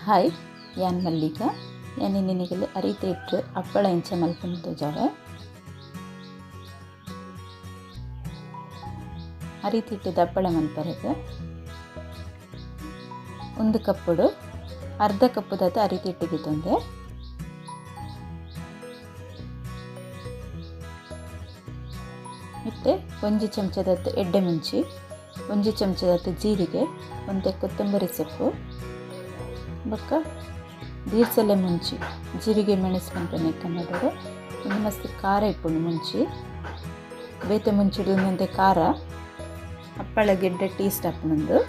Hi, ಯಾನ್ ಮಲ್ಲಿಕ. ಯಾನ್ ನಿನಿಗಲ್ ಅರಿತ ಇಟ್ಟು ಅಪ್ಪಳ ಇಂಚ ಮಲ್ಪುನ ತೋಜಾವೆ. ಅರಿತ ಇಟ್ಟದ ಅಪ್ಪಳ ಮಲ್ಪರೆಗ್ ಒಂದು ಕಪ್ಪುಡು ಅರ್ಧ ಕಪ್ಪುದಾತ ಅರಿತ ಇಟ್ಟಿಗೆ ತೊಂದೆ. ಇತ್ತೆ ಒಂಜಿ ಚಮಚದತ್ತು ಎಡ್ಡೆ ಮುಂಚಿ, ಒಂಜಿ ಚಮಚದತ್ತು ಜೀರಿಗೆ, ಒಂತೆ ಕೊತ್ತಂಬರಿ ಸೊಪ್ಪು, ಬೊಕ್ಕ ದೀರ್ಸಲೆ ಮುಂಚಿ, ಜೀರಿಗೆ ಮೆಣಸು ಪನ್ಪುನೆ ಕನ್ನಡಡು. ಒಂದು ಮಸ್ತ್ ಖಾರ ಇಪ್ಪುಂಡು ಮುಂಚಿ, ಬೇತೆ ಮುಂಚಿಡು ಒಂದಂತೆ ಖಾರ ಅಪ್ಪಳ ಗೆಡ್ಡೆ ಟೇಸ್ಟ್ ಆಪುಂಡು.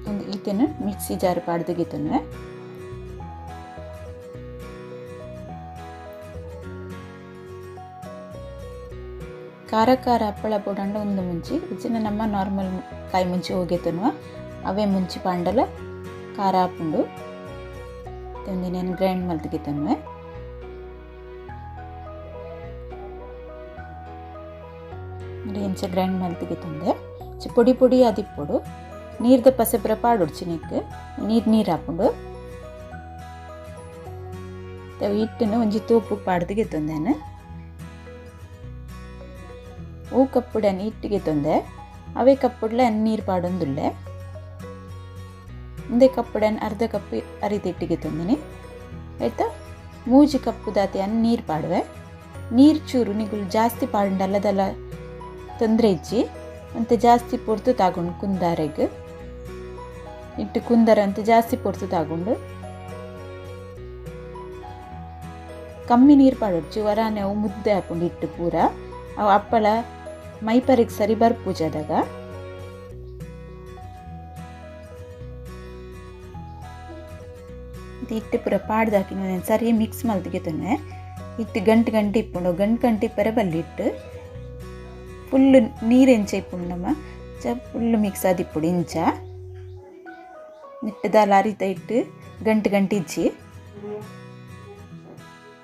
ಒಂದು ಈತೆನು ಮಿಕ್ಸಿ ಜಾರ್ ಪಾಡ್ದು ಗೆತೊನುವೆ. ಖಾರ ಖಾರ ಹಪ್ಪಳ ಬೋಡಂಡ ಒಂದು ಮುಂಚಿ ಇಚ್ಚಿನ ನಮ್ಮ ನಾರ್ಮಲ್ ಕಾಯಿ ಮುಂಚಿ ಹೋಗೆತನುವ ಅವೇ ಮುಂಚಿ ಪಾಂಡಲ ಖಾರ ಆಪುಂಡು. ಒಂದಿನ ಗ್ರೈಂಡ್ ಮಲ್ತಿಗೆತನುವೆ. ಇಂಚ ಗ್ರೈಂಡ್ ಮಲ್ತಿಗೆತಂದೆ ಪೊಡಿ ಪೊಡಿ ಅದಿಪ್ಪೊಡು. ನೀರ್ದ ಪಸೆಪುರ ಪಾಡೊಡ್ಚಿ ನೆಕ್ ನೀರು ನೀರು ಆಪುಂಡು. ಹಿಟ್ಟನ್ನು ಒಂಜಿ ತೋಪು ಪಾಡ್ದು ಗೆತ್ತೊಂದೇನು. ಓ ಕಪ್ಪುಡನ್ ಹಿಟ್ಟಿಗೆ ತೊಂದೆ ಅವೇ ಕಪ್ಪುಡ್ಲೆ ನೀರು ಪಾಡೊಂದುಲ್ಲೆ. ಒಂದೇ ಕಪ್ಪುಡನ್ ಅರ್ಧ ಕಪ್ ಅರಿತ ಹಿಟ್ಟಿಗೆ ತೊಂದಿನಿ ಆಯ್ತಾ. ಮೂಜಿ ಕಪ್ಪು ದಾತಿ ಅನ್ ನೀರು ಪಾಡುವೆ. ನೀರು ಚೂರು ನಿಗುಲು ಜಾಸ್ತಿ ಪಾಡುಂಡಲ್ಲದಲ್ಲ ತೊಂದರೆ ಇಜ್ಜಿ ಅಂತೆ ಜಾಸ್ತಿ ಪೊರ್ತು ತಾಗೊಂಡು ಕುಂದಾರೆಗ್ ಇಟ್ಟು ಕುಂದರ ಅಂತ ಜಾಸ್ತಿ ಪೊರ್ತು ತಾಗೊಂಡು ಕಮ್ಮಿ ನೀರು ಪಾಡೊಡ್ಚಿ ವರಾನೆ ಅವು ಮುದ್ದೆ ಹಾಕೊಂಡು ಇಟ್ಟು ಪೂರ ಅವು ಹಪ್ಪಳ ಮೈಪರಿಗೆ ಸರಿ ಬರ್ಪೂಜಾದಾಗ. ಹಿಟ್ಟು ಪೂರ ಪಾಡ್ದಾಕಿ ಸರಿ ಮಿಕ್ಸ್ ಮಲ್ತಿಗೆ ಹಿಟ್ಟು ಗಂಟು ಗಂಟು ಇಪ್ಪುಂಡು. ಗಂಟು ಗಂಟು ಇಪ್ಪರೆ ಬಲ್ಲಿ ಹಿಟ್ಟು ಫುಲ್ಲು ನೀರು ಎಂಚ ಇಪ್ಪುಂಡು ನಮ್ಮ ಚ ಫುಲ್ಲು ಮಿಕ್ಸ್ ಆದಿಪ್ಪುಡು ಇಂಚ ಹಿಟ್ಟುದಾಲ ಅರಿತ ಹಿಟ್ಟು ಗಂಟು ಗಂಟು ಇಜ್ಜಿ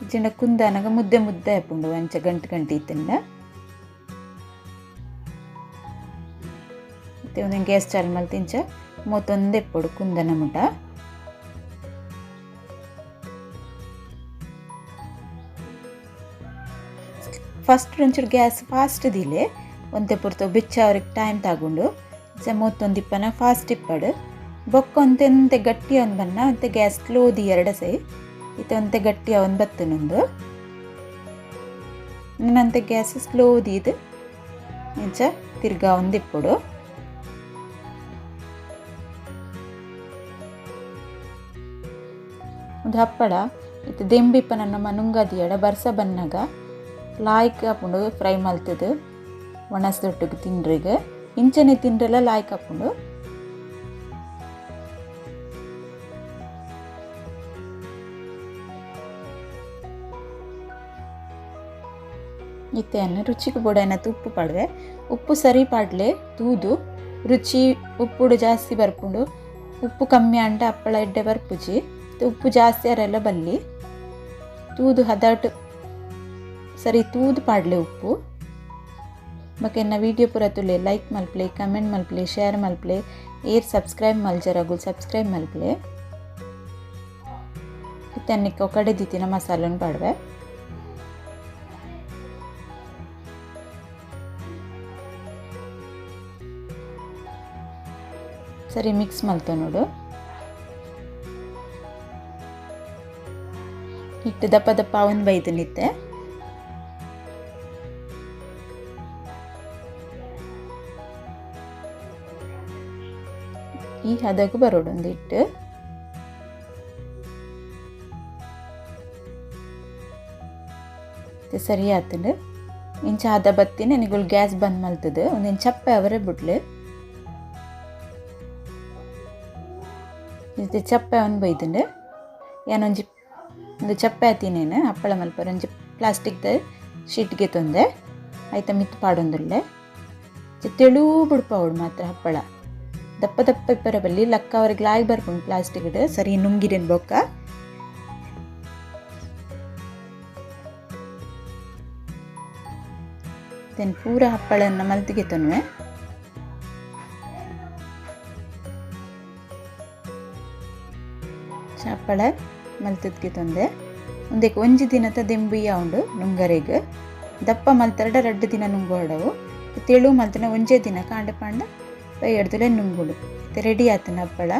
ಇಜ್ಜಿಂಡ ಕುಂದಾನಾಗ ಮುದ್ದೆ ಮುದ್ದೆ ಆಪುಂಡು ಅಂಚ ಗಂಟು ಗಂಟು ಇತ್ತಂಡ. ಮತ್ತೆ ಒಂದೊಂದು ಗ್ಯಾಸ್ ಚಾಲು ಮಲ್ತು ಇಂಚ ಮೂವತ್ತೊಂದು ಎಪ್ಪೊಡು ಕುಂದನ ಮುಟ. ಫಸ್ಟ್ ಒಂಚೂರು ಗ್ಯಾಸ್ ಫಾಸ್ಟ್ ದಿಲೆ ಒಂತೆ ಪುರ್ತು ಬೆಚ್ಚ ಅವ್ರಿಗೆ ಟೈಮ್ ತಗೊಂಡು ಇಂಚ ಮೂವತ್ತೊಂದು ಇಪ್ಪನ ಫಾಸ್ಟ್ ಇಪ್ಪಡು. ಬೊಕ್ಕ ಒಂತೆ ಗಟ್ಟಿ ಒಂದು ಬನ್ನ ಒಂತೆ ಗ್ಯಾಸ್ ಸ್ಲೋ the ಎರಡು ಸೈ ಇತ್ತೆ ಒಂತೆ ಗಟ್ಟಿ ಅವನ್ ಬತ್ತನೊಂದು ನನ್ನಂತೆ ಗ್ಯಾಸ್ ಸ್ಲೋ ದೀದು ಇಂಚ ತಿರ್ಗಾ ಒಂದು ಇಪ್ಪೊಡು. ಒಂದು ಹಪ್ಪಳ ಇತ್ತೆ ದೆಂಬಿಪ್ಪ ನನ್ನ ಮನುಂಗದಿಯಡ ಬರ್ಸ ಬನ್ನಾಗ ಲಾಯ್ಕ್ ಆಪುಂಡು ಫ್ರೈ ಮಲ್ತದು ಒಣಸ್ದೊಟ್ಟಿಗೆ ತಿಂಡ್ರಿಗೆ ಇಂಚನೆ ತಿಂಡ್ರೆಲ್ಲ ಲಾಯ್ಕ್ ಆಪುಂಡು. ಇತ್ತೆಯನ್ನು ರುಚಿಗೆ ಬೋಡೈನತ್ತು ಉಪ್ಪು ಪಾಡುವೆ. ಉಪ್ಪು ಸರಿ ಪಾಡ್ಲೆ ತೂದು ರುಚಿ ಉಪ್ಪುಡು ಜಾಸ್ತಿ ಬರ್ಪುಂಡು. ಉಪ್ಪು ಕಮ್ಮಿ ಅಂಡ ಹಪ್ಪಳ ಎಡ್ಡೆ ಬರ್ಪುಜಿ. ಉಪ್ಪು ಜಾಸ್ತಿ ಅರೆಲ್ಲ ಬಲ್ಲಿ ತೂದು ಹದಾಟು ಸರಿ ತೂದು ಪಾಡ್ಲೆ ಉಪ್ಪು. ಬೊಕ ಎನ್ನ ವೀಡಿಯೋ ಪೂರ ತುಲೆ ಲೈಕ್ ಮಲ್ಪಲೆ, ಕಮೆಂಟ್ ಮಲ್ಪಲೆ, ಶೇರ್ ಮಲ್ಪಲೆ, ಏರ್ ಸಬ್ಸ್ಕ್ರೈಬ್ ಮಲ್ಜರಗುಲ್ ಸಬ್ಸ್ಕ್ರೈಬ್ ಮಲ್ಪಲೆ. ಇತ್ತೆ ಕಡೆ ದಿತ್ತಿನ ಮಸಾಲನ್ನು ಪಾಡುವೆ. ಸರಿ ಮಿಕ್ಸ್ ಮಲ್ತ ನೋಡು. ಹಿಟ್ಟು ದಪ್ಪ ದಪ್ಪ ಅವನ್ ಬೈದು ನಿತ್ತೆ. ಈ ಹದకు ಬರೋಡು ಒಂದು ಹಿಟ್ಟು. ಸರಿ ಆತಂಡು ಇಂಚ ಹದ ಬತ್ತಿ ನನಗೆ ಗ್ಯಾಸ್ ಬಂದ್ ಮಲ್ತದೆ. ಒಂದಿನ ಚಪ್ಪೆ ಅವರೇ ಬಿಡ್ಲಿ ಇದು ಚಪ್ಪೆ ಅವನು ಬೈದುಂಡು. ಯಾನೊಂಜಿ ಒಂದು ಚಪ್ಪೆ ಆತಿನೇನು ಹಪ್ಪಳ ಮಲ್ಪರ ಒಂಜಿ ಪ್ಲಾಸ್ಟಿಕ್ದ ಶೀಟ್ಗೆ ತೊಂದೆ ಆಯ್ತ ಮಿತ್ತು ಪಾಡೊಂದುಲ್ಲೆ. ತೆಳು ಬುಡ್ಪಾವಡು ಮಾತ್ರ ಹಪ್ಪಳ ದಪ್ಪ ದಪ್ಪ ಇಪ್ಪರ ಬಲ್ಲಿ ಲಕ್ಕ ಅವ್ರಿಗೆ ಲಾಯ್ ಬರ್ಪುಂಡು ಪ್ಲಾಸ್ಟಿಕ್ ಸರಿ ನುಂಗಿರಿನ ಬೊಕ್ಕ. Then ಪೂರ ಹಪ್ಪಳನ್ನು ಮಲ್ತಿಗೆ ತೊನ್ವೆ. ಹಪ್ಪಳ ಮಲ್ತದ್ಗೆ ಉಂದೆಕ್ ಒಂಜಿ ದಿನತ ದೆಂಬುಯ್ಯ ಉಂಡು ನುಂಗರೆಗ್. ದಪ್ಪ ಮಲ್ತರಡ 2 ದಿನ ನುಂಗೋಡವು. ತೆಳು ಮಲ್ತನ ಒಂಜೇ ದಿನ ಕಾಂಡ ಪಾಂಡ ಬೈಯಡ್ದಲೆ ನುಂಗುಡು. ಇತ್ತೆ ರೆಡಿ ಆತನ ಹಪ್ಪಳ.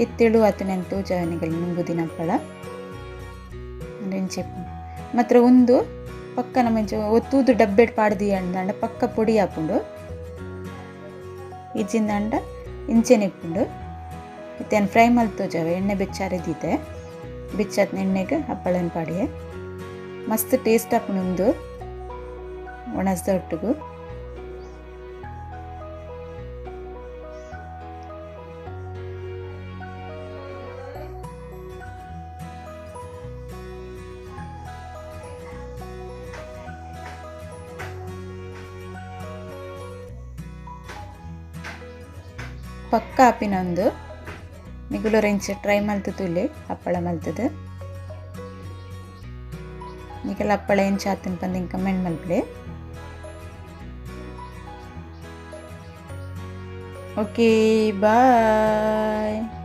ಇತ್ತೆಳು ಆತನ ತೋಜಾನಿಗಲ್ ನುಂಗುದಿನ ಹಪ್ಪಳ. ಮಾತ್ರ ಒಂದು ಪಕ್ಕ ನಮ್ಮ ಒತ್ತೂದು ಡಬ್ಬೆಡ್ ಪಾಡ್ದಿ ಅಂಡ ಪಕ್ಕ ಪೊಡಿ ಆಪುಂಡು. ಇಜ್ಜಿಂದಾಂಡ ಇಂಚೆನೆ ಇಪ್ಪುಂಡು. ಇತ್ತೆ ಫ್ರೈ ಮಲ್ತೋಜಾವೆ ಎಣ್ಣೆ ಬೆಚ್ಚಾರೆ ದೀತೆ. ಬೆಚ್ಚಾತ್ನ ಎಣ್ಣೆಗೆ ಹಪ್ಪಳನ್ ಪಾಡಿಯೆ. ಮಸ್ತ್ ಟೇಸ್ಟ್ ಆಪುಂಡು ಉಂದು ಒಣಸ್ದ ಒಟ್ಟುಗು. ಪಕ್ಕ ಆಪಿನ ಒಂದು ನಿಗುಲು ರೆಂಚ್ ಟ್ರೈ ಮಲ್ತು ತುಲೆ ಹಪ್ಪಳ ಮಲ್ತದ. ನಿಕಲ ಹಪ್ಪಳ ಎಂಚ ಆತನ್ ಪಂದ್ ಕಮೆಂಟ್ ಮಲ್ಪಲೆ. Okay, bye.